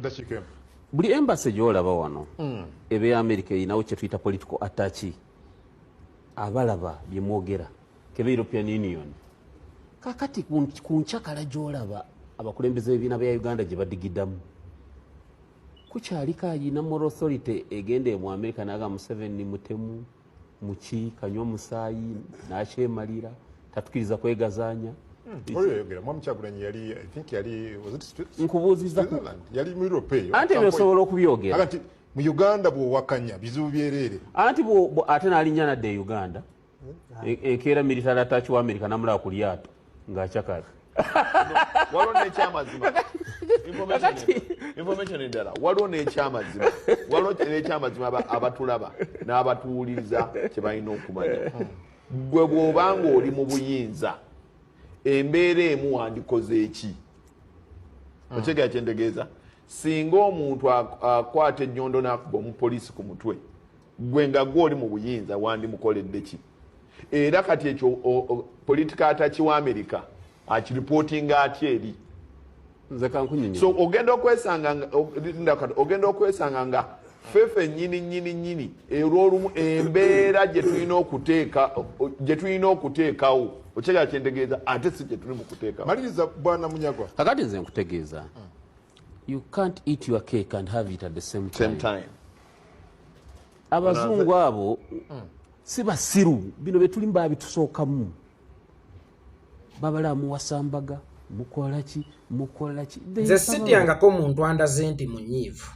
Mu ddakiika emu. Buli embassy gyolaba wano eba ya America erinawo kyetuyita political attaché, abalaba byemwogera, keba European Union. Kakati ku nkyakala gyolaba abakulembeze b'ebibiina bya Uganda gye badigiddamu, kukyaliko ayina moral authority egenda mu America naga Museveni mutemu, muki, kanywa musaayi, nakyemalira, tatukiriza kwegazaanya? Oyo yayogera, Mwami Kyagulanyi yali, I think yali, was it Nkubuuziza Switzerland? Yali mu Europe eyo. Anti ebyo osobola okubyogera. Aga nti mu Uganda bw'owakanya bizibu byereere. Anti ate n'alinnya nadda e Uganda. Enkeera military attaché wa America namulaba ku lyato ng'akyakala. Waliwo n'ekyamazima. Information endala, waliwo n'ekyamazima abatulaba n'abatuwuliriza kye balina okumanya: gwe bw'obanga oli mu buyinza, embeera emu wandikoze eki? Okyegera kyentegeeza? Singa omuntu akwata ennyondo n'akuba omupoliisi ku mutwe, gwe nga gwe oli mu buyinza wandimukoledde ki? Era kati ekyo political attaché wa Amerika akiripootinga atya eri? Nze kankunyonyola. So ogenda okwesanga linda kati, ogenda okwesanga nga ffeffe nyini nyini nyini olwolumu embeera gye tulina okuteekawo, okyegera kyentegeeza, ate si gye tuli mu kuteekawo. Maliriza, bwana Munyagwa. Kakati nze nkutegeeza, you can't eat your cake and have it at the same time. Same time. Abazungu abo si basiru. Bino byetulimu babitusookamu. Babala muwasambaga, mukolaki, mukolaki. Nze sityangako muntu andaze nti munyiivu,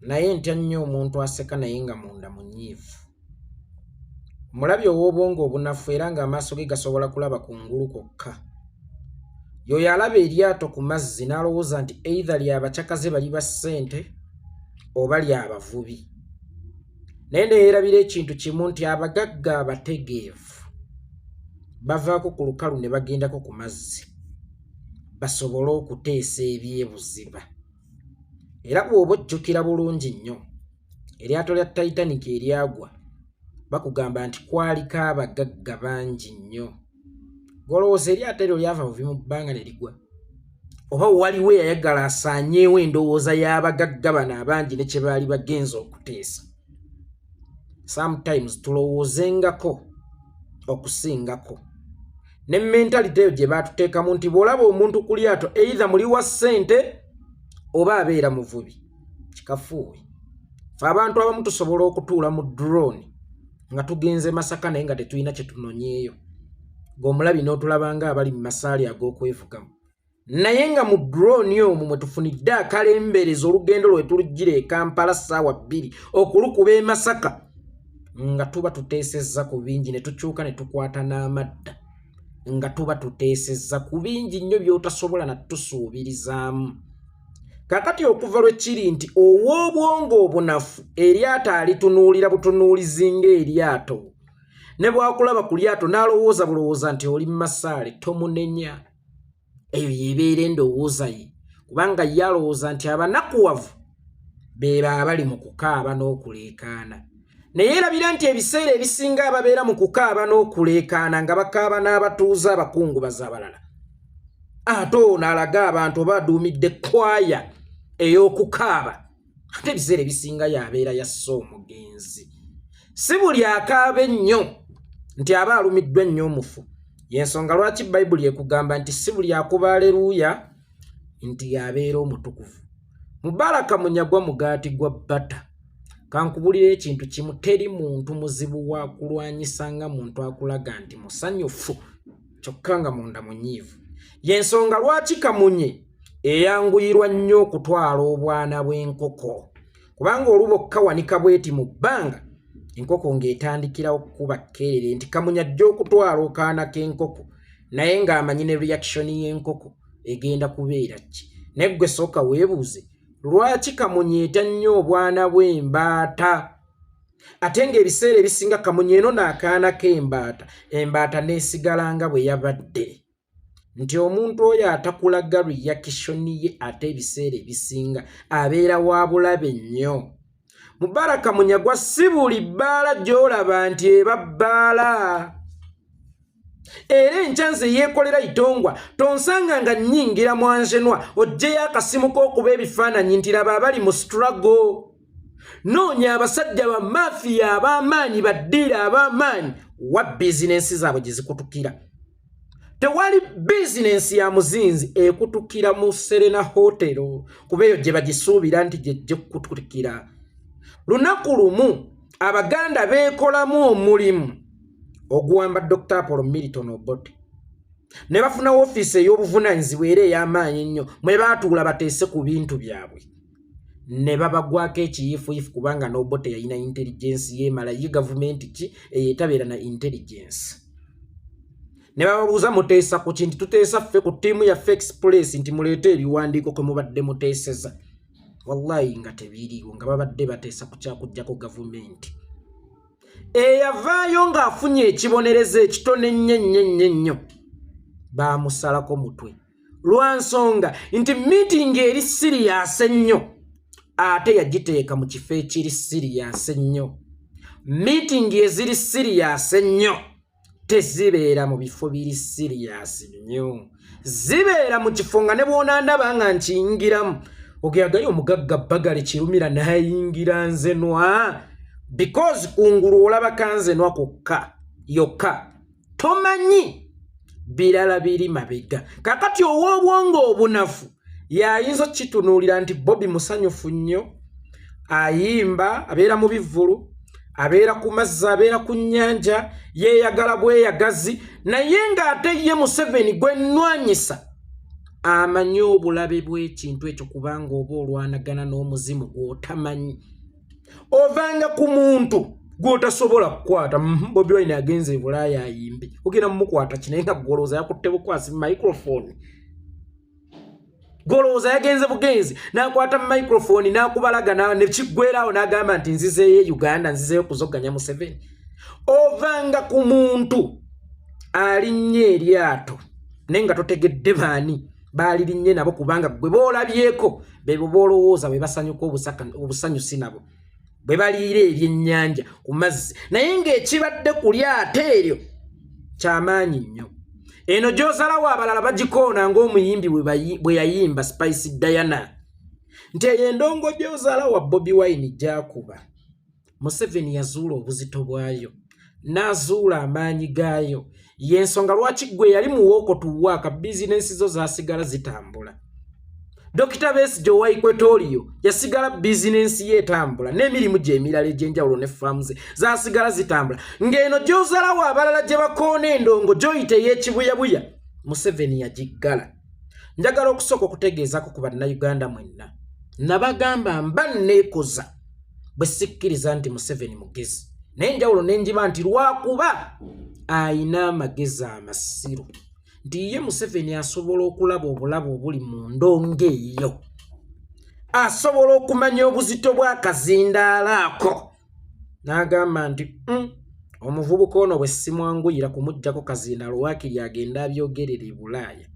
naye ntya nnyo omuntu aseka naye nga munda munyiivu. Omulabi ow'obwongo obunafu era ng'amaaso ge gasobola kulaba ku ngulu kwokka, y'oyo alaba eryato ku mazzi n'alowooza nti either lyabakyakaze bali ba ssente oba lyabavubi, naye neyeerabira ekintu kimu nti abagagga abategeevu bavaako ku lukalu ne bagendako ku mazzi basobole okuteesa ebyebuziba. Era bw'oba ojjukira bulungi nnyo eryato lya Titanic eryagwa, bakugamba nti kwaliko abagagga bangi nnyo. Golowooza eryato eryo lyava buvi mu bbanga ne ligwa, oba waliwo eyayagala asaanyeewo endowooza y'abagagga bano abangi ne kye baali bagenza okuteesa? Sometimes tulowoozengako okusingako ne mentality eyo gye baatuteekamu nti bw'olaba omuntu ku lyato, either muli wa ssente oba abeera muvubi. Kikafuuwe. Fe abantu abamu tusobola okutuula mu drone nga tugenze Masaka naye nga tetulina kye tunonyeeyo, ng'omulabi n'otulaba nga abali mu masaali ag'okwevugamu, naye nga mu drone omwo mwe tufunidde akalembereza olugendo lwe tuluggira e Kampala ssaawa 2 okulukuba e Masaka, nga tuba tuteesezza ku bingi, ne tukyuka ne tukwata n'amadda, nga tuba tuteesezza ku bingi nnyo by'otasobola natusuubirizaamu. Kakati okuva lwe kiri nti ow'obwongo obunafu eryato alitunuulira butunuulizi ng'eryato, ne bwakulaba ku lyato n'alowooza bulowooza nti oli mu masaale, tomunenya. Eyo yebeera endowooza ye, kubanga ye alowooza nti abanakuwavu beeba abali mu kukaaba n'okuleekaana, naye erabira nti ebiseera ebisinga ababeera mu kukaaba n'okuleekaana nga bakaaba n'abatuuze abakungubazi abalala, ate ono alaga abantu oba aduumidde kwaya ey'okukaaba, ate ebiseera ebisinga yabeera yasse omugenzi. Si buli akaaba ennyo nti aba alumiddwa ennyo omufu. Yensonga lwaki Bayibuli ekugamba nti si buli akuba aleruuya nti yabeera omutukuvu. Mubaraka Munyagwa, mugaati gwa bata, kankubulira ekintu kimu: teri muntu muzibu wa kulwanyisa nga muntu akulaga nti musanyufu kyokka nga munda munyiivu. Yensonga lwaki kamunye eyanguyirwa nnyo okutwala obwana bw'enkoko, kubanga oluba okkawanika bweti mu bbanga, enkoko ng'etandikirawo kukuba kkerere nti kamunye ajja okutwala okaana k'enkoko, naye ng'amanyi ne reaction y'enkoko egenda kubeera ki. Naye ggwe sooka weebuuze lwaki kamunye etya nnyo obwana bw'embaata, ate ng'ebiseera ebisinga kamunye eno n'akaana k'embaata, embaata n'esigala nga bwe yabadde, nti omuntu oyo atakulaga reaction ye ate ebiseera ebisinga abeera wa bulabe nnyo. Mubaraka Munyagwa, si buli bbaala gy'olaba nti eba bbaala. Era enkya nze yeekolera Itongwa, tonsanga nga nnyingira mwanjenwa oggyeyo akasimu k'okuba ebifaananyi nti laba abali mu struggle. Noonya abasajja ba mafiya ab'amaanyi, baddiira ab'amaanyi, wa bizinensi zaabwe gye zikutukira. Tewali bizinensi ya muzinzi ekutukira mu Serena Hotel, kuba eyo gye bagisuubira nti gyejje kukutukira. Lunaku lumu Abaganda beekolamu omulimu oguwamba Dr. Apollo Milton Obote ne bafuna woofiisi ey'obuvunaanyizibwa era ey'amaanyi ennyo mwe baatuula bateese ku bintu byabwe, ne babagwako ekiyiifuyiifu, kubanga n'Obote yalina intelligence yeemala. Ye gavumenti ki eyo etabeera na intelligence? Ne bababuuza, "Muteesa ku ki?" Nti, "Tuteesa ffe ku ttiimu yaffe Express." Nti, "Muleete ebiwandiiko kwe mubadde muteeseza." Wallayi nga tebiriiwo, nga babadde bateesa ku kyakugjako gavumenti. Eyavaayo ng'afunye ekibonerezo ekitono ennyo ennyo ennyo ennyo, baamusalako mutwe, lwa nsonga nti meeting eri serious ennyo, ate yagiteeka mu kifo ekiri serious ennyo. Meeting eziri serious ennyo tezibeera mu bifo biri serious nnyo, zibeera mu kifo nga ne bw'onandaba nga nkiyingiramu ogeyagayo omugagga Bagale Kirumira n'ayingira nzenwa, because kungulu olaba kanzenwa kokka yokka, tomanyi birala biri mabega. Kakati ow'obwongo obunafu yayinza okukitunuulira nti Bobi musanyufu nnyo, ayimba, abeera mu bivvulu, abeera ku mazzi, abeera ku nnyanja, yeeyagala bweyagazi, naye ng'ate ye Museveni gwe nnwanyisa amanyi obulabe bw'ekintu ekyo, kubanga oba olwanagana n'omuzimu gw'otamanyi, ovanga ku muntu gw'otasobola kukwata. Bobi Wine agenze e Bulaaya ayimbe, ogenda mumukwata kinaye nga gwolowooza yakutte bukwasi microphone, golowooza yagenze bugenzi n'akwata microphone n'akubalaga nekiggwerawo n'agamba nti nzizeeyo e Uganda, nzizeeyo kuzoganya Museveni. Ovanga ku muntu alinnye eryato naye nga totegedde baani baalirinnye nabo, kubanga gwe boolabyeko bebo boolowooza bwe basanyuka obusanyusi nabo bwe baliira ebyennyanja ku mazzi, naye ng'ekibadde ku lyato eryo kyamaanyi nnyo. Eno gy'osalawo abalala bagikoona ng'omuyimbi bwe yayimba Spice Diana nti eyo endongo gy'ozalawa Bobi Wine gyakuba, Museveni yazuula obuzito bwayo n'azuula amaanyi gaayo. Yensonga lwaki gwe yali muwooko tuwaaka bizinensi zo zasigala zitambula. Dokita Besigye owa Equatoria yasigala bizinensi ye etambula, n'emirimu gye emirala egy'enjawulo ne faamu ze zasigala zitambula, ng'eno gy'ozalawo abalala gye bakoona endongo gy'oyita ey'ekibuyabuya, Museveni yagiggala. Njagala okusooka okutegeezako ku Bannayuganda mwenna, nabagamba mba nneekoza bwe sikkiriza nti Museveni mugezi, naye enjawulo nenjiba nti lwakuba ayina amagezi amasiru, nti ye Museveni asobola okulaba obulabe obuli mu ndongo eyo, asobola okumanya obuzito bw'akazindaalo ako, n'agamba nti, Omuvubuka ono bwe simwanguyira kumuggyako kazindaalo, waakiri agenda abyogerera e Bulaaya,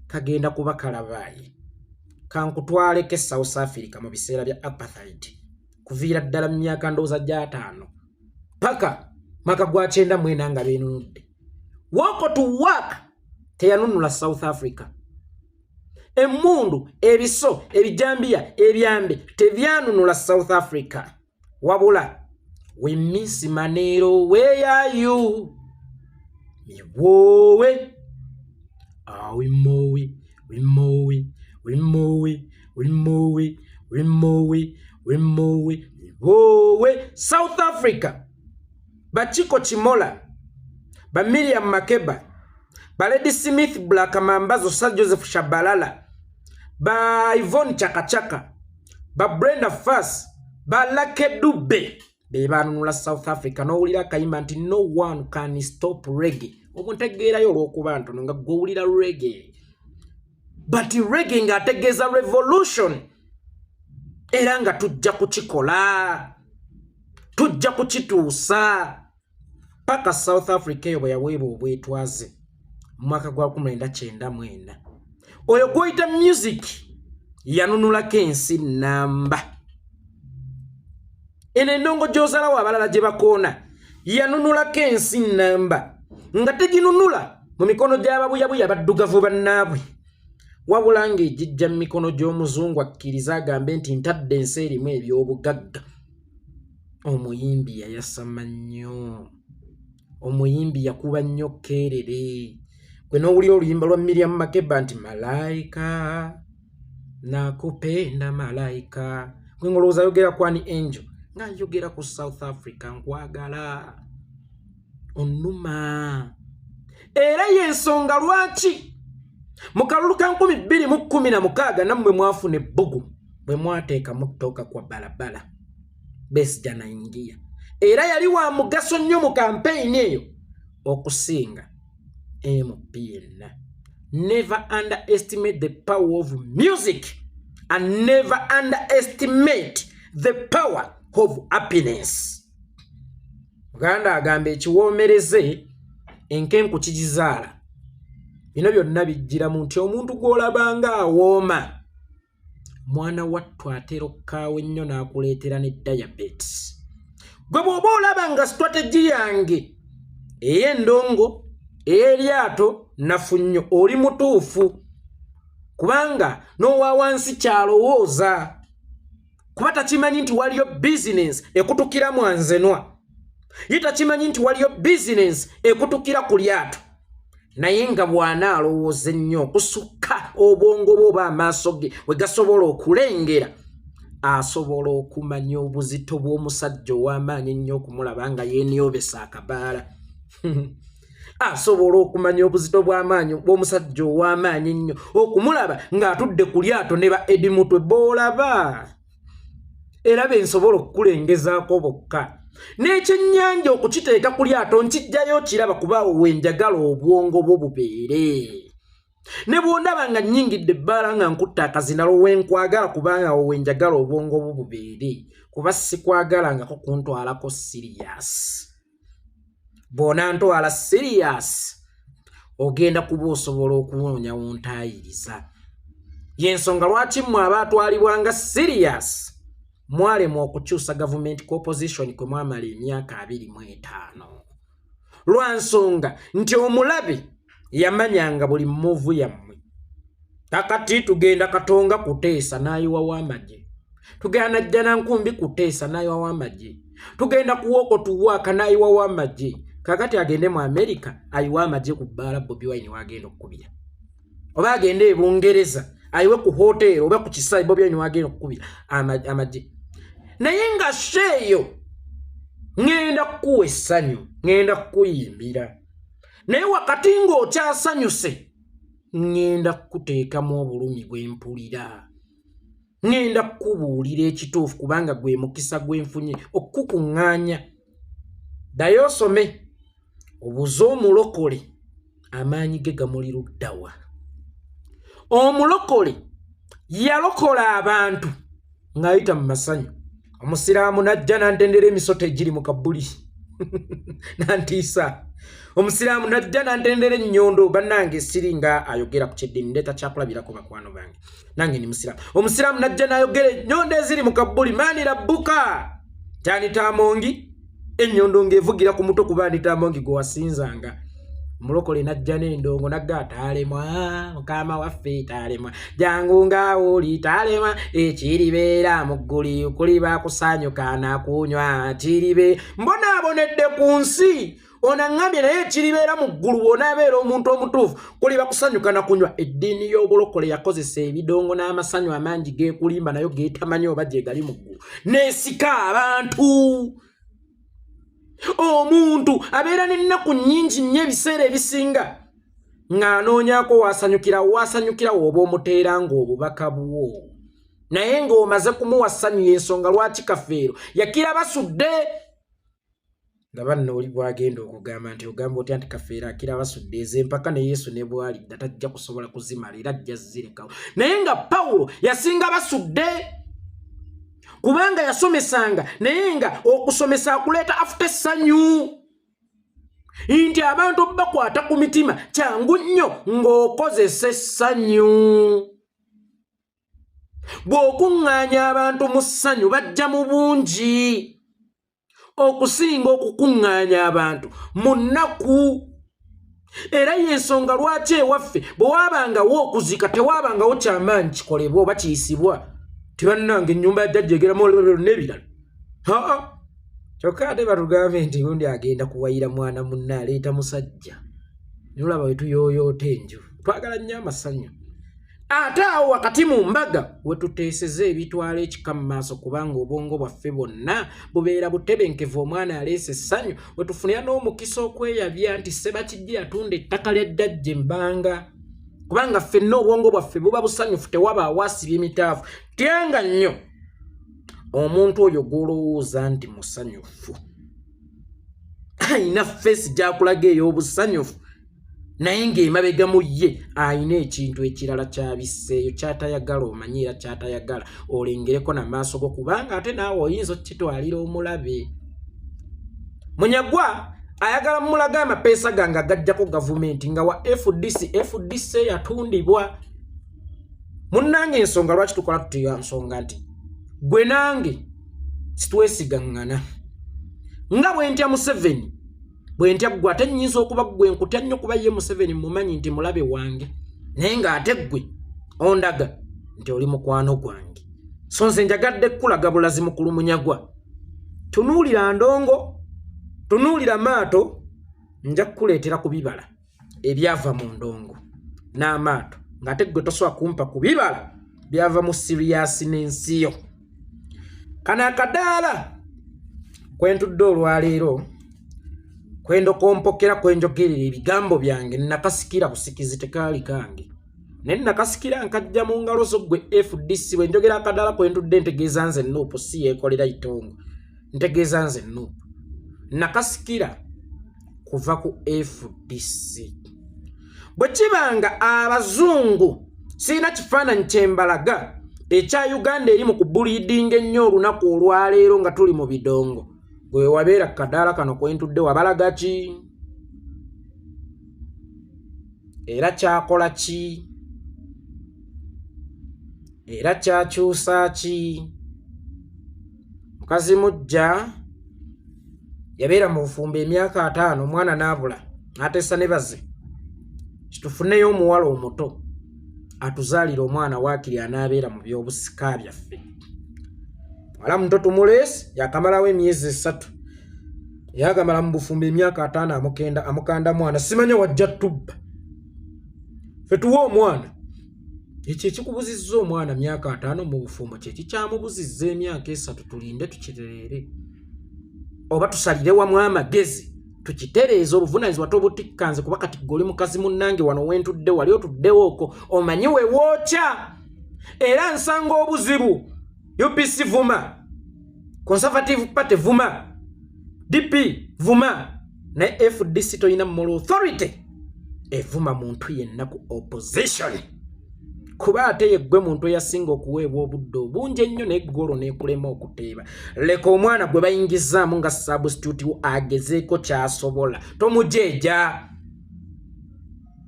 kagenda kuba kalabaayi. Kankutwaleko e South Africa mu biseera bya apartheid, kuviira ddala mu myaka ndowooza gy'ataano paka mwaka gwa 94 nga beenunudde. Walk to Work teyanunula South Africa. Emmundu, ebiso, ebijambiya, ebyambe tebyanunula South Africa, wabula "We miss Manero, where are you?" Miwowe awimowe wimowe wimowe wimowe wimowe wimowe miwowe. South Africa, Bachiko Chimola, ba Miriam Makeba, ba Lady Smith, Black Mambazo, Sir Joseph Shabalala, ba Yvonne Chakachaka, ba Brenda Fassie, ba Lucky Dube be banunula South Africa. N'owulira akayimba nti "No one can stop reggae." Obwo ntegeerayo olw'okuba ntono nga gwowulira reggae, but reggae ng'ategeeza revolution, era nga tujja kukikola, tujja kukituusa paka South Africa eyo bwe yaweebwa obwetwaze mu mwaka gwa 1994. Oyo gwoyita music yanunulako ensi namba. Eno endongo gy'osalawo abalala gye bakoona yanunulako ensi namba. nga teginunula mu mikono gy'ababuyabuya baddugavu bannaabwe, wabula ng'egijja mu mikono gy'omuzungu akkiriza agambe nti ntadde ensi erimu eby'obugagga. Omuyimbi yayasama nnyo, omuyimbi yakuba nnyo keerere. Gwe n'owulira oluyimba lwa Miriam Makeba nti malayika nakupenda malayika, gwe ng'olowooza ayogera ku ani? Angel ng'ayogera ku South Africa. Nkwagala onnuma. Era y'ensonga lwaki mu kalulu ka 2016 nammwe mwafuna ebbugu bwe mwateekamu ttooka kwa balabala Besigye anaingia. Era yali wa mugaso nnyo mu kampeyini eyo okusinga MP yenna. Never underestimate the power of music and never underestimate the power of happiness. Muganda agamba ekiwoomereze enkenku kigizaala. Bino byonna bijjiramu nti omuntu gw'olabanga awooma, mwana wattu, atera okkaawa ennyo n'akuleetera ne diabetes. Gwe bw'oba olaba nga strategy yange ey'endongo, ey'eryato nafu nnyo, oli mutuufu, kubanga n'owa wansi kyalowooza, kuba takimanyi nti waliyo bizinensi ekutukira mwanzenwa, ye takimanyi nti waliyo bizinensi ekutukira ku lyato. Naye nga bw'anaalowooza ennyo okusukka obwongo bwe oba amaaso ge we gasobola okulengera, asobola okumanya obuzito bw'omusajja ow'amaanyi ennyo okumulaba nga yeenyobesa akabaala. Asobola okumanya obuzito bw'amaanyi bw'omusajja ow'amaanyi ennyo okumulaba ng'atudde ku lyato ne ba Eddie Mutwe boolaba era bensobola okukulengezaako bokka n'ekyennyanja okukiteeka ku lyato nkijjayo kiraba, kubaawo wenjagala obwongo bwo bubeere. Ne bwondaba nga nnyingidde ebbaala nga nkutta akazinalo, wenkwagala, kubanga awo wenjagala obwongo bwo bubeere, kuba sikwagalangako kuntwalako serious. Bw'onantwala serious, ogenda kuba osobola okuwoonya wontaayiriza. Yensonga lwaki mmwe abaatwalibwanga serious mwalemwa okukyusa gavumenti ku opposition kwe mwamala emyaka 25, lwa nsonga nti omulabe yamanyanga buli move yammwe. Kakati tugenda Katonga kuteesa n'ayiwawo amagye, tugenda Najjanankumbi kuteesa n'ayiwawo amagye, tugenda kuwooko tuwaaka n'ayiwawo amagye. Kakati agende mu Amerika ayiwe amagye ku bbaala Bobi Wine wagenda okukubira, oba agende e Bungereza ayiwe ku hoteeri oba ku kisaawe Bobi Wine wagenda okukubira amagye. Naye nga sheeyo ŋŋenda kukuwa essanyu, ŋŋenda kukuyimbira, naye wakati ng'okyasanyuse ŋŋenda kukuteekamu obulumi bwe mpulira, ŋŋenda kukubuulira ekituufu, kubanga gwe mukisa gwe nfunye okukukuŋŋaanya. Ddayo osome, obuuze omulokole amaanyi ge gamuli luddawa. Omulokole yalokola abantu ng'ayita mu masanyu. Omusiraamu najja nantendera emisota egiri mu kabbuli nantiisa. Omusiraamu najja nantendera ennyondo. Bannange, siri nga ayogera ku kyeddiini, ndeeta kyakulabirako. Bakwano bange, nange ni musiraamu. Omusiraamu najja n'ayogera ennyondo eziri mu kabbuli, maani rabbuka tyanitaamongi, ennyondo ng'evugira ku mutwe, kuba nitaamongi gwe wasinzanga. Omulokole najja n'endongo nagga taalemwa, mukama waffe taalemwa, jangu ng'awooli taalemwa, ekiribeera mu gguli kuliba kusanyuka nakunywa kiribe. Mbonaabonedde ku nsi, ono aŋŋambye, naye ekiribeera mu ggulu bw'onaabeera omuntu omutuufu kuliba kusanyuka na kunywa. Eddiini y'obulokole yakozesa ebidongo n'amasanyu amangi geekulimba nayo geetamanyi oba gye gali mu ggulu, n'esika abantu. Omuntu abeera n'ennaku nnyingi nnyo ebiseera ebisinga ng'anoonyaako waasanyukira. Waasanyukira w'oba omuteera ng'obubaka bwo, naye ng'omaze kumuwa ssanyu. Y'ensonga lwaki Kafeero yakira Basudde nga banna oli bwagenda okugamba nti ogamba otya nti Kafeero akira Basudde ez'empaka ne Yesu ne bwalidda tajja kusobola kuzimala era ajja zirekawo. Naye nga Pawulo yasinga Basudde kubanga yasomesanga, naye nga okusomesa akuleeta afuta essanyu, nti abantu bakwata ku mitima kyangu nnyo ng'okozesa essanyu. Bw'okuŋŋaanya abantu mu ssanyu, bajja mu bungi okusinga okukuŋŋaanya abantu mu nnaku. Era yensonga lwaki ewaffe bwe waabangawo okuziika tewaabangawo kyamaanyi kikolebwa oba kiyisibwa, tibannange ennyumba ya jjajja egeramu n'ebirala. Aa, kyokka ate batugambe nti gundi agenda kuwayira mwana munne, aleeta musajja. Nolaba we tuyooyoota enju, twagala nnyo amasanyu. Ate awo wakati mu mbaga wetuteeseza ebitwala ekika mu maaso, kubanga obwongo bwaffe bwonna bubeera butebenkevu. Omwana aleese essanyu, wetufunira n'omukisa okweyabya nti Ssebakijja yatunda ettaka lya jjajja embanga, kubanga ffenna obwongo bwaffe buba busanyufu, tewabaawo asibye emitaafu. Tyanga nnyo omuntu oyo gw'olowooza nti musanyufu, ayina face gy'akulaga ey'obusanyufu, naye ng'emabega mu ye ayina ekintu ekirala kyabisseeyo kyatayagala omanyi, era kyatayagala olengereko namaaso go, kubanga ate naawe oyinza okukitwalira omulabe. Munyagwa ayagala mulaga amapeesa gange agajjako gavumenti nga wa FDC. FDC yatundibwa munnange. Ensonga lwaki tukola tutya, nsonga nti gwe nange sitwesigaŋŋana. Nga bwe ntya Museveni, bwe ntya ggwe, ate nnyinza okuba ggwe nkutya nnyo, kuba ye Museveni mumanyi nti mulabe wange, naye ng'ate ggwe ondaga nti oli mukwano gwange. So nze njagadde kukulaga bulazi, mukulu Munyagwa. Tunuulira ndongo, tunuulira maato, nja kukuleetera ku bibala ebyava mu ndongo n'amaato, ng'ate ggwe tosobola kumpa ku bibala byava mu siriyasi n'ensiyo. Kano akadaala kwentudde olwaleero, kwendokompokera, kwenjogerera ebigambo byange, nakasikira busikizi, tekaali kange, naye nakasikira nkajja mu ngalo zo ggwe FDC. Bwe njogera akadaala kwentudde, ntegeeza nze NUP, si yeekolera itongo, ntegeeza nze NUP. Nakasikira kuva ku FDC. Bwe kiba nga abazungu, sirina kifaananyi kyembalaga ekya Uganda eri mu kubulidinga ennyo olunaku olwaleero nga tuli mu bidongo, gwe wabeera kadaala kano kwentudde wabalaga ki era kyakola ki era kyakyusa ki? Mukazi mujja yabeera mu bufumbo emyaka 50, omwana n'abula, n'ateesa ne baze kitufuneyo omuwala omuto atuzaalira omwana, waakiri anaabeera mu byobusika byaffe. Muwala muto tumuleesi, yakamalawo emyezi 3, yakamala mu bufumbo emyaka 50, amukenda amukanda mwana, simanya wajja tubba fe tuwe omwana. Ekyo ekikubuzizza omwana myaka 50 mu bufumbo kyekikyamubuzizza emyaka 3. Tulinde tukitereere oba tusalire wamu amagezi tukitereeze. Obuvunanyizibwa tobutikka nze, kuba kati gwe oli mukazi munnange. Wano wentudde wali otuddewo okwo, omanyi wewookya era nsanga obuzibu. UPC vuma, Conservative Party vuma, DP vuma, naye FDC toyina moral authority evuma muntu yenna ku opposition, kuba ate yeggwe muntu eyasinga okuweebwa obudde obungi ennyo, naye golo nekulema okuteeba. Leka omwana gwe bayingizaamu nga substitute wo agezeeko kyasobola, tomujeeja,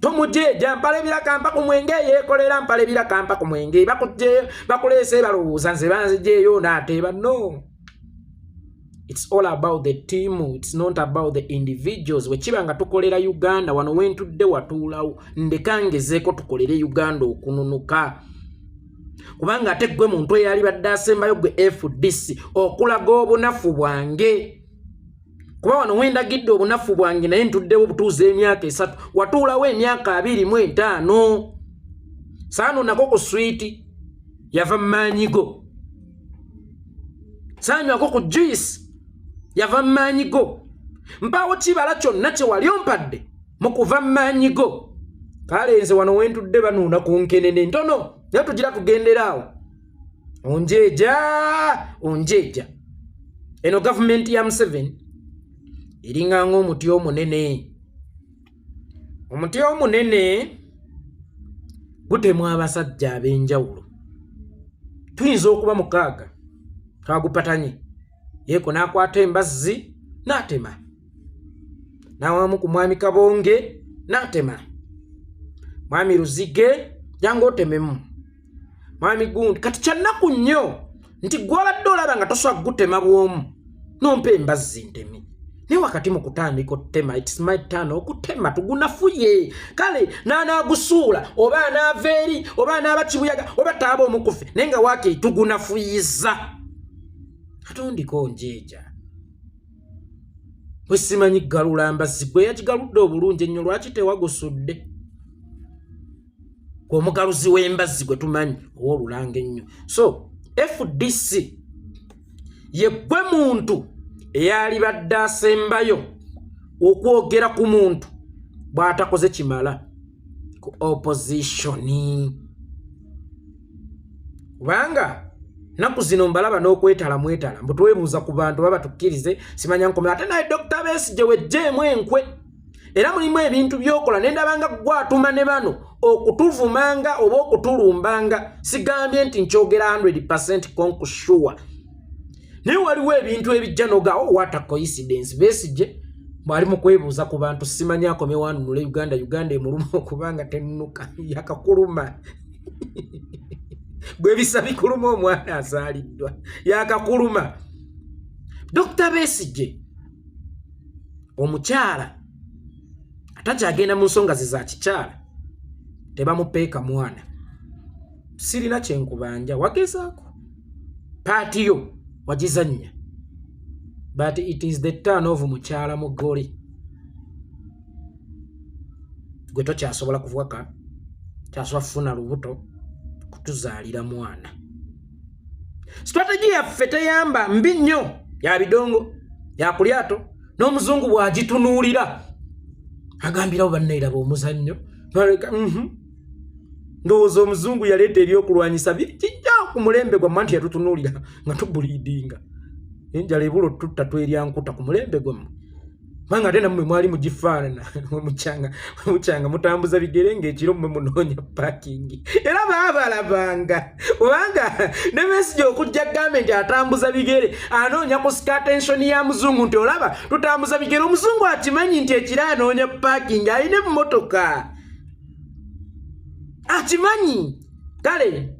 tomujeeja. Mpala ebiraka mpa ku mwenge, yeekolera mpala ebiraka mpa ku mwenge, bakuleese balowooza nze banzijeeyo naateeba. No, it's all about the team, it's not about the individuals. Wekiba nga tukolera Uganda, wano wentudde watuulawo, ndeka ngezeeko tukolere Uganda okununuka, kubanga ate gwe muntu eyali badde asembayo, gwe FDC, okulaga obunafu bwange, kuba wano wendagidde obunafu bwange, naye ntuddewo butuuza emyaka 3, watuulawo emyaka 25. Saano nako ku swiiti yava mu maanyi go, saanywako ku juice yava mu maanyi go, mpaawo kibala kyonna kye wali ompadde mu kuva mu maanyi go. Kale nze wano wentudde banuuna ku nkenene ntono, naye tugira tugendera awo. Onjeeja, onjeeja. Eno gavumenti ya Museveni eringa ng'omuti omunene. Omuti omunene gutemwa abasajja ab'enjawulo, tuyinza okuba mukaaga twagupatanye, yeeko n'akwata embazzi n'atema, n'awamu ku mwami Kabonge n'atema, mwami Luzige jangu otememu, mwami gundi. Kati kyannaku nnyo nti gwabadde olaba nga tosobola kugutema bw'omu, nompa embazzi nteme. Naye wakati mu kutandika otutema, it's my turn okutema, tugunafuye. Kale n'anaagusuula oba anaava eri oba anaaba kibuyaga oba taaba omukufe, naye nga waakiri tugunafuyiza. Atondiko njeeja bwe simanyi galula mbazzi, gwe yagigaludde obulungi ennyo, lwaki tewagusudde? Gwe omugaluzi w'embazzi gwe tumanyi ow'olulanga ennyo. So FDC ye gwe muntu eyalibadde asembayo okwogera ku muntu bw'atakoze kimala ku opposition, kubanga nnaku zino mbalaba n'okwetala mwetala mbu twebuuza ku bantu baba tukkirize simanya nkomera. Ate naye Dr. Besigye wejjeemu enkwe, era mulimu ebintu by'okola ne ndabanga gwatuma ne bano okutuvumanga oba okutulumbanga. Sigambye nti nkyogera 100% konkusure, naye waliwo ebintu ebijja noga, oh, what a coincidence, Besigye bw'ali mu kwebuuza ku bantu simanyi akome wanunula Uganda. Uganda emuluma okubanga tennuka yakakuluma gwe bisa bikuluma omwana azaaliddwa yakakuluma. Dr. Besigye omukyala atakyagenda mu nsonga ze za kikyala, tebamupeeka mwana. Sirina kyenkubanja, wagezaako part yo wagizannya, but it is the turn of mukyala mugole. Gwe tokyasobola kuvuga, kyasobola kufuna lubuto kutuzaalira mwana. Strategy yaffe teyamba, mbi nnyo, ya bidongo yakulyato, n'omuzungu bw'agitunuulira agambirawo bannairaba omuzannyo. Ndowooza omuzungu yaleeta ebyokulwanyisa kijja ku mulembe gwammwe nti yatutunuulira nga tubuliidinga enjala ebula otutta twerya nkuta ku mulembe gwammwe, kubanga ate nammwe mwali mugifaanana mukyanga mukyanga mutambuza bigere ng'ekiro mmwe munoonya parking, era baabalabanga. Kubanga ne Besigye okujja gambe nti atambuza bigere anoonya kusika attention ya muzungu nti olaba tutambuza bigere, omuzungu akimanyi nti ekiro anoonya parking, alina emmotoka akimanyi. Kale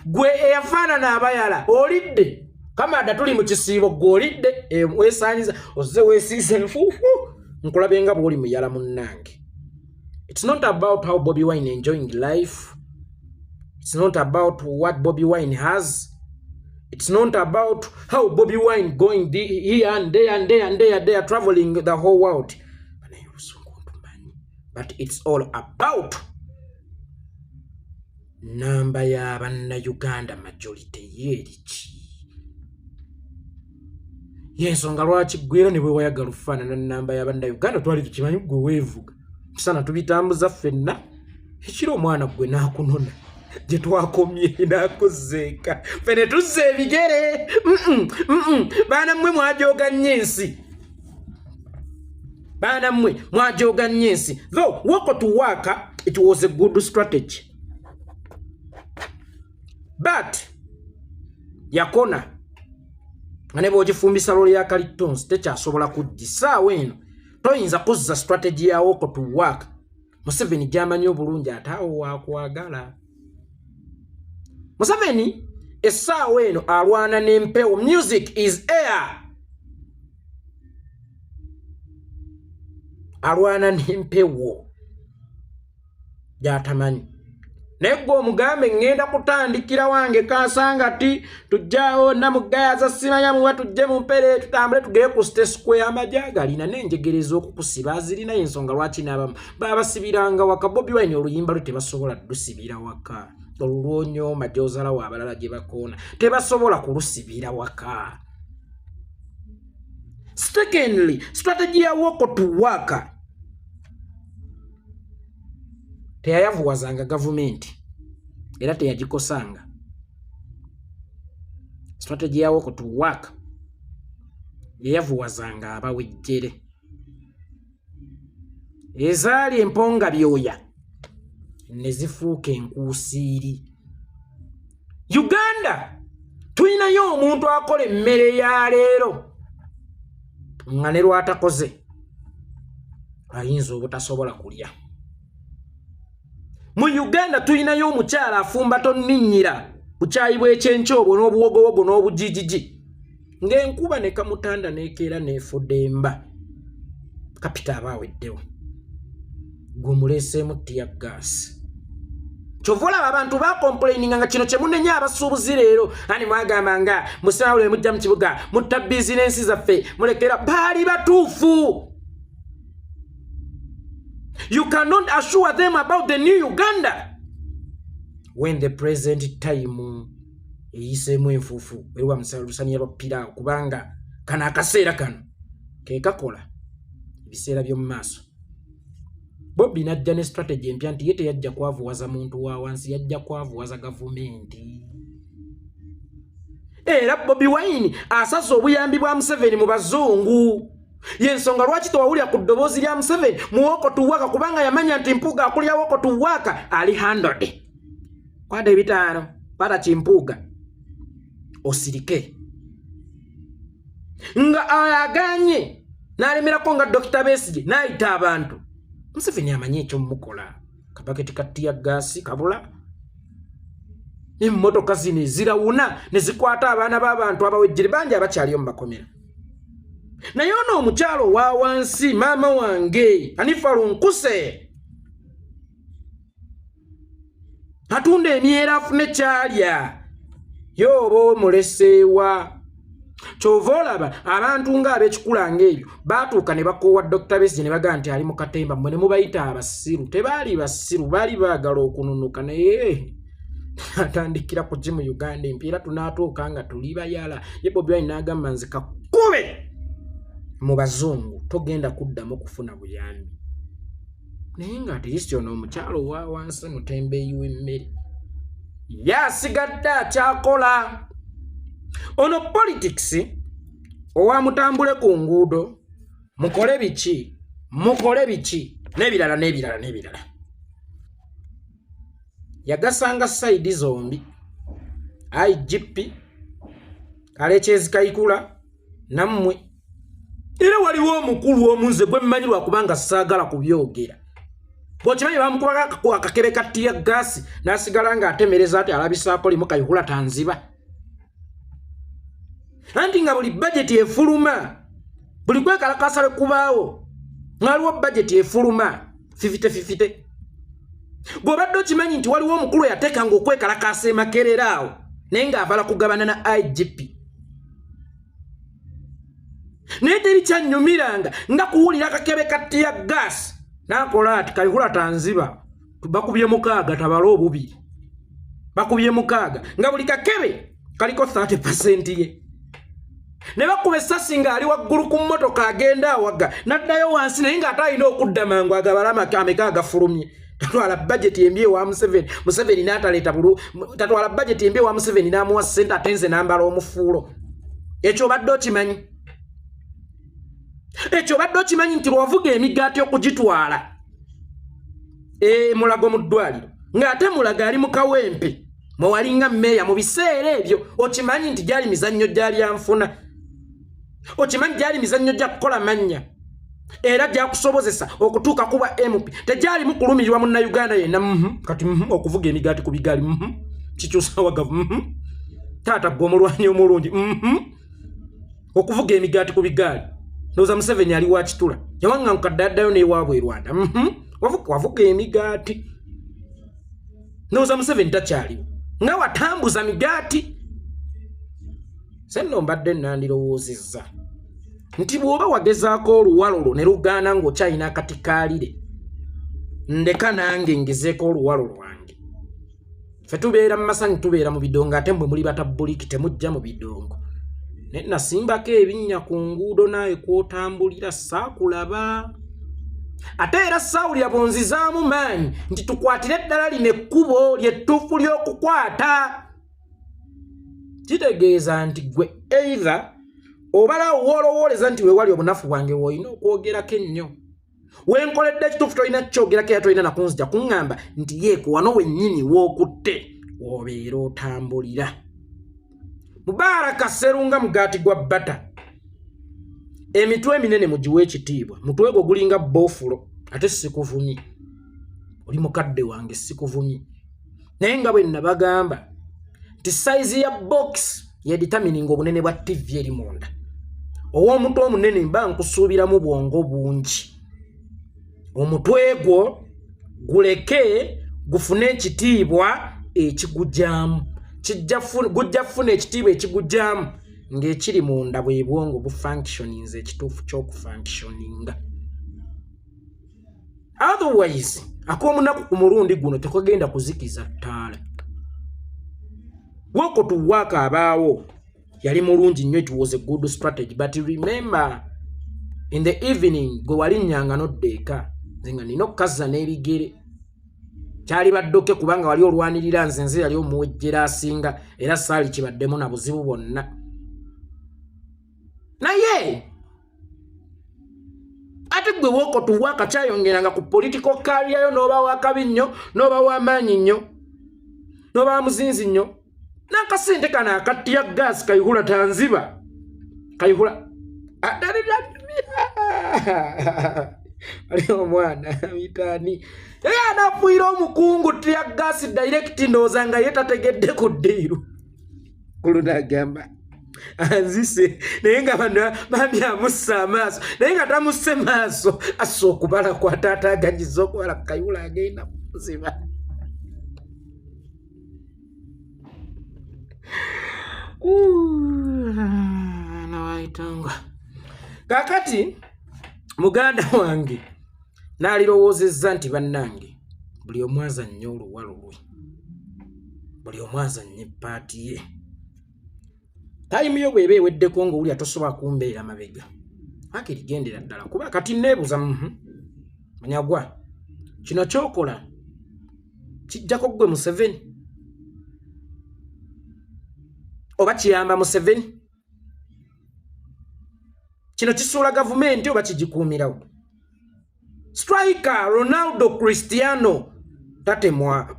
gwe eyafaanana abayala olidde kamada, tuli mu kisiibo, gwe olidde weesanyiza ozze weesiize enfuufu, nkulabye nga bw'oli muyala munnange. It's not about how Bobi Wine enjoying life, it's not about what Bobi Wine has, it's not about how Bobi Wine going here and there and there and there, there traveling the whole world. Banaye oluzungu ntumanyi, but it's all about namba y'abannayuganda, majority yeeriki. Yensonga lwaki gwera ne bwe wayagala okufaanana namba y'abannayuganda, twali tukimanyi gwe weevuga musana tubitambuza ffenna ekiro, omwana gwe n'akunona gye twakomye n'akuzzeeka ffe ne tuzza ebigere. Baana mmwe mwajooga nnyo ensi, baana mmwe mwajooga nnyo ensi. Though walk to work, it was a good strategy, but yakona nga ne bw'ogifumbisa lole ya kalitonsi tekyasobola kujja. Saawa eno toyinza kuzza strategy ya walk to work. Museveni gy'amanyi obulungi ate awo wakwagala. Museveni essaawa eno alwana n'empewo, music is air, alwana n'empewo gy'atamanyi. Naye gwe omugambe ŋŋenda kutandikira wange kansanga ti tujjaawo namugayaza simanya muwa tujje mu mpere tutambule tugere ku State Square. Amagye agalina n'enjegereza okukusiba azirina, ensonga lwaki n'abamu baabasibiranga waka. Bobi Wine oluyimba lwe tebasobola lusibira waka, olulwonyooma gy'ozalawo abalala gye bakoona tebasobola kulusibira waka. Secondly, strategy ya walk to work teyayavuwazanga gavumenti era teyagikosanga. Strategy ya walk to work yeyavuwazanga abawejjere ezaali emponga byoya ne zifuuka enkuusiiri. Uganda tulinayo omuntu akola emmere ya leero nga ne lwatakoze ayinza obutasobola kulya. Mu Uganda tulinayo omukyala afumba tonninnyira bukyayi bw'ekyenkya obwo n'obuwogowogo n'obugigigi ng'enkuba ne kamutanda nekeera n'efudemba. Kapita aba aweddewo, gwe muleeseemu tear gas. Kyova olaba abantu bacomplaininga nga kino kyemunenya abasuubuzi leero, ani mwagamba nga musimawule mujja mu kibuga mutta bizinensi zaffe, mulekera. Baali batuufu. You cannot assure them about the new Uganda when the present time eyiseemu enfuufu eriwa lusaniya lwa piraawo, kubanga kano akaseera kano kekakola ebiseera by'omu maaso. Bobi najja ne strategy empya nti ye teyajja kwavuwaza muntu wa wansi, yajja kwavuwaza gavumenti. Era Bobi Wine asaze obuyambi bwa Museveni mu bazungu. Yensonga lwaki tewawulira ku ddoboozi lya Museveni mu walk to work, kubanga yamanya nti Mpuuga akulya walk to work ali handled. Kwata 5, kwata kimpuuga osirike nga ayaganye n'alemerako nga Dr. Besigye n'ayita abantu. Museveni amanyi ekyomukola, kabaketi ka tear gas kabula, emmotoka zino ezirawuna ne zikwata abaana b'abantu abawejjere bangi abakyaliyo mu makomera. Naye ono omukyalo owa wansi, maama wange Anifa Lunkuse, atunda emyera afune kyalya, ye oba omuleseewa? Kyova olaba abantu ng'ab'ekikula ng'ebyo baatuuka ne bakoowa Dr. Besigye ne bagamba nti ali mu katemba. Mmwe ne mubayita abasiru. Tebaali basiru, baali baagala okununuka. Naye atandikira ku ki mu Uganda empiira tunaatuuka nga tuli bayala. Ye Bobi Wine n'agamba, nze kakube mu bazungu, togenda kuddamu kufuna buyambi. Naye nga at least ono omukyalo owa wansi, mutembeeyi w'emmere, ye asigadde akyakola ono politics owa mutambule ku nguudo, mukole biki, mukole biki, n'ebirala n'ebirala n'ebirala. Yagasanga side zombi, IGP Alekyezi Kayikula nammwe. Era waliwo omukulu omunze gwe mmanyi, lwakubanga saagala kubyogera. Bw'okimanyi, bamukubako akakebe ka tear gas n'asigala ng'atemereza ati alabisaako limu, Kayihura tanziba. Anti nga buli bajeti efuluma, buli kwekalakasa lwe kubaawo, ng'aliwo bajeti efuluma 50-50. Bw'obadde okimanyi nti waliwo omukulu eyateekanga okwekalakasa emakerera awo, naye ng'avala kugabana na IGP. Naye teri kyanyumiranga nga kuwulira akakebe ka tear gas n'akola ati, Kayihura tanziba, bakubye 6, tabala obubiri, bakubye 6, nga buli kakebe kaliko 30% ye. Ne bakuba essasi ng'ali waggulu ku mmotoka agenda awaga, n'addayo wansi, naye ng'ate alina okudda mangu agabala ameka agafulumye. Tatwala bajeti embi ewa Museveni, Museveni n'ataleeta bulu. Tatwala bajeti embi ewa Museveni n'amuwa ssente, ate nze n'ambala omufuulo. Ekyo obadde okimanyi? Ekyo obadde okimanyi nti lwavuga emigaati okugitwala Mulago mu ddwaliro, ng'ate Mulago ali mu Kawempe mwewalinga mmeeya mu biseera ebyo? Okimanyi nti gyali mizannyo gyali anfuna? Okimanyi gyali mizannyo gya kukola mannya era gyakusobozesa okutuuka kuba MP? Tegyalimu kulumirirwa munnayuganda yenna. Kati okuvuga emigaati ku bigaali kikyusa wagavu. Taata gwe omulwanyi omulungi, okuvuga emigaati ku bigaali. Ndowooza Museveni ali wakitula yawaŋŋanguka dda addayo n'ewaabwe e Rwanda. Wavuga emigaati, ndowooza Museveni takyaliwo nga watambuza migaati. Senno mbadde nandirowoozezza nti bw'oba wagezaako oluwalo lwo ne lugaana ng'okyalina akati kaalire, ndeka nange ngezeeko oluwalo lwange. Ffe tubeera mu masanyu, tubeera mu bidongo, ate mmwe muli batabuliki, temujja mu bidongo. Naye nasimbako ebinnya ku nguudo naawe kw'otambulira saakulaba, ate era saawulira bwonzizaamu maanyi nti tukwatire eddala lino ekkubo lyettuufu ly'okukwata. Kitegeeza nti gwe either obalawo woolowooleza nti weewali obunafu bwange woolina okwogerako ennyo, wenkoledde ekituufu tolina kukyogerako, era tolina nakunzija kuŋŋamba nti yeeko wano wennyini wookutte obeera otambulira. Mubaraka Serunga mugaati gwa bata, emitwe eminene mugiwe ekitiibwa. Mutwe gwo gulinga boofulo, ate sikuvumye, oli mukadde wange, sikuvumye. Naye nga bwe nabagamba nti size ya box yedetermininga obunene bwa TV eri munda, ow'omutwe omunene mba nkusuubiramu bwongo bungi. Omutwe gwo guleke gufune ekitiibwa ekigujaamu, gujja kufuna ekitiibwa ekigujaamu ng'ekiri munda bwe bwongo bufunctioninze ekituufu ky'okufunctioninga. Otherwise ak'omunaku ku mulundi guno tekagenda kuzikiza ttaala. Woko tuwaaka abaawo yali mulungi nnyo, it was a good strategy, but remember in the evening gwe walinnyanga n'odda eka, nze nga nina okukazza n'ebigere. Kyali baddoke kubanga wali olwanirira nze, nze yali omuwejjera asinga, era saali kibaddemu na buzibu bwonna. Naye ate gwe woko tuwaaka kyayongeranga ku political career yo, n'oba wakabi nnyo, n'oba w'amaanyi nnyo, n'oba muzinzi nnyo. N'akasente kano akatya gaasi Kayihura tanziba Kayihura ali omwana mitaani naye anafuira omukungu tya gaasi direct, ndowooza nga ye tategedde ku ddiiru. Kulunagamba anzise, naye nga bano bambi amussa amaaso, naye nga tamusse maaso, assa okubala kwataataaganyiza okubala. Kayihura agenda kuziba. Nawayitanga kakati muganda wange n'alirowoozezza nti bannange buli omu azannya oluwalo lwe, buli omu azannya epaati ye. Tayimu yo bw'eba eweddeko ng'owulira tosobola kumbeera mabega, akiri gendera ddala, kuba kati neebuuza Munyagwa, kino ky'okola kijjako ggwe Museveni oba kiyamba Museveni? Kino kisuula gavumenti oba kigikuumirawo? Striker Ronaldo Cristiano tatemwa,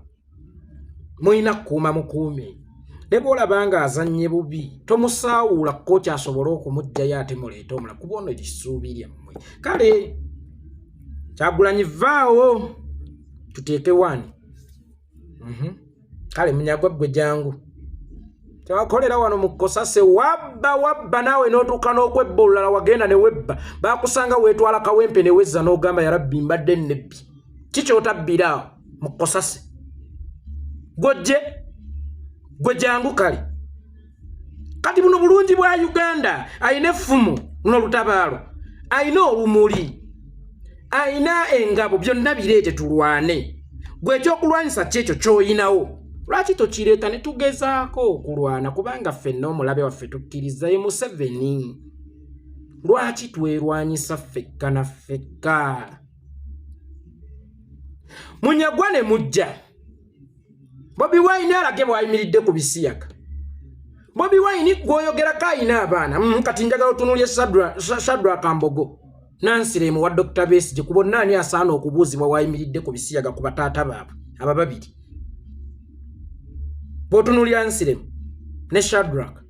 mulina kukuuma mukuumi. Ne bw'olaba ng'azannye bubi tomusaawuula, kooki asobole okumuggyayo ate muleete omulala, kuba ono essuubi lyammwe. Kale Kyagulanyi vaawo tuteeke wani. Kale Munyagwa ggwe jangu tewakolera wano mu kosase, wabba wabba naawe n'otuuka n'okwebba olulala, wagenda ne webba, baakusanga weetwala Kawempe ne wezza n'ogamba ya Rabbi mbadde nnebbi. Kikyotabbira awo mu kosase gwojje gwe jangu. Kale kati buno bulungi bwa Uganda, ayina effumu luno lutabaalo, ayina olumuli, ayina engabo, byonna bireete tulwane. Gwe ekyokulwanyisa kyekyo ky'oyinawo, lwaki tokireeta ne tugezaako okulwana? Kubanga ffenna omulabe waffe tukkiriza ye Museveni. Lwaki twerwanyisa ffekka na ffekka? Munyagwa ne mujja Bobi Wine alage bw'ayimiridde ku bisiyaga. Bobi Wine gw'oyogerako ayina abaana. Kati njagala otunuulye Shadrack Mbogo, Nansiremu wa Dr. Besigye, ku bonna ani asaana okubuuzibwa w'ayimiridde ku bisiyaga ku bataata baabwe aba babiri? Bw'otunuulira Nsiremu ne Shadrack,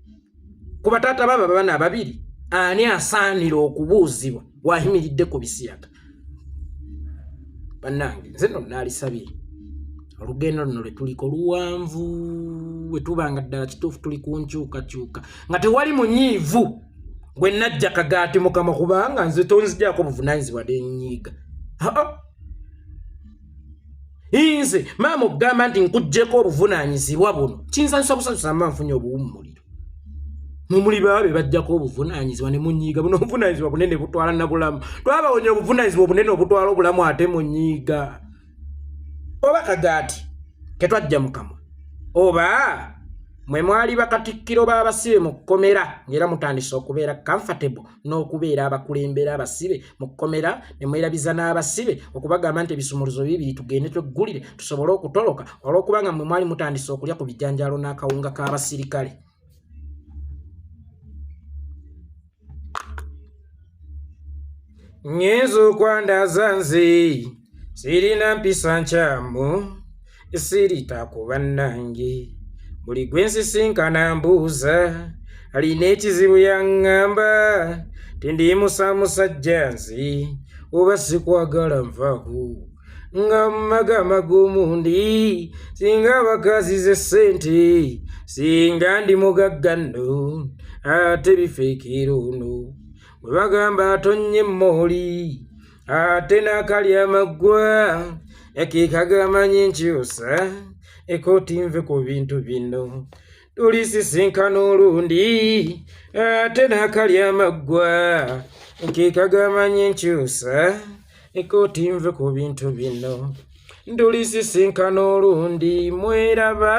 ku bataata baabwe abana ababiri, ani asaanira okubuuzibwa w'ayimiridde ku bisiyaga? Bannange, nze nno naalisabye olugendo luno lwe tuliko luwanvu, bwe tuba nga ddala kituufu tuli ku nkyukakyuka, nga tewali munyiivu gwe najja kagaati mukama, kubanga nze tonzigyako buvunaanyizibwa nenyiiga. Nze maama okugamba nti nkuggyeko obuvunaanyizibwa buno kinsanyusa busanyusa, mba nfunye obuwummuliro. Mumuli baba be bajjako obuvunaanyizibwa ne munyiiga. Buno obuvunaanyizibwa bunene butwala na bulamu, twabawonya obuvunaanyizibwa obunene obutwala obulamu, ate munyiiga. Oba kagaati ketwajja mukamwa, oba mwe mwali bakatikkiro b'abasibe mu kkomera, ng'era mutandise okubeera comfortable n'okubeera abakulembera abasibe mu kkomera, ne mwerabiza n'abasibe okubagamba nti ebisumuluzo bibiri tugende tweggulire tusobole okutoloka, olw'okubanga mwe mwali mutandise okulya ku bijanjaalo n'akawunga k'abasirikale. Ngenza okwandaza nze sirina mpisa nkyamu, sirita ku bannange. Buli gwe nsisinkana mbuuza alina ekizibu, yaŋŋamba tindimusa musajja nze, oba sikwagala nvaaku nga magama g'omundi. Singa abakazi ze ssente, singa ndi mugagga nno, ate bifeekera ono bwe bagamba atonnye emmooli. Ate n'akali amaggwa ekikagamanyi nkyusa ekooti nve ku bintu bino. Tulisisinkana olundi ate n'akali amaggwa nkikagamanyi nkyusa ekooti nve ku bintu bino. Tulisisinkana olundi mweraba.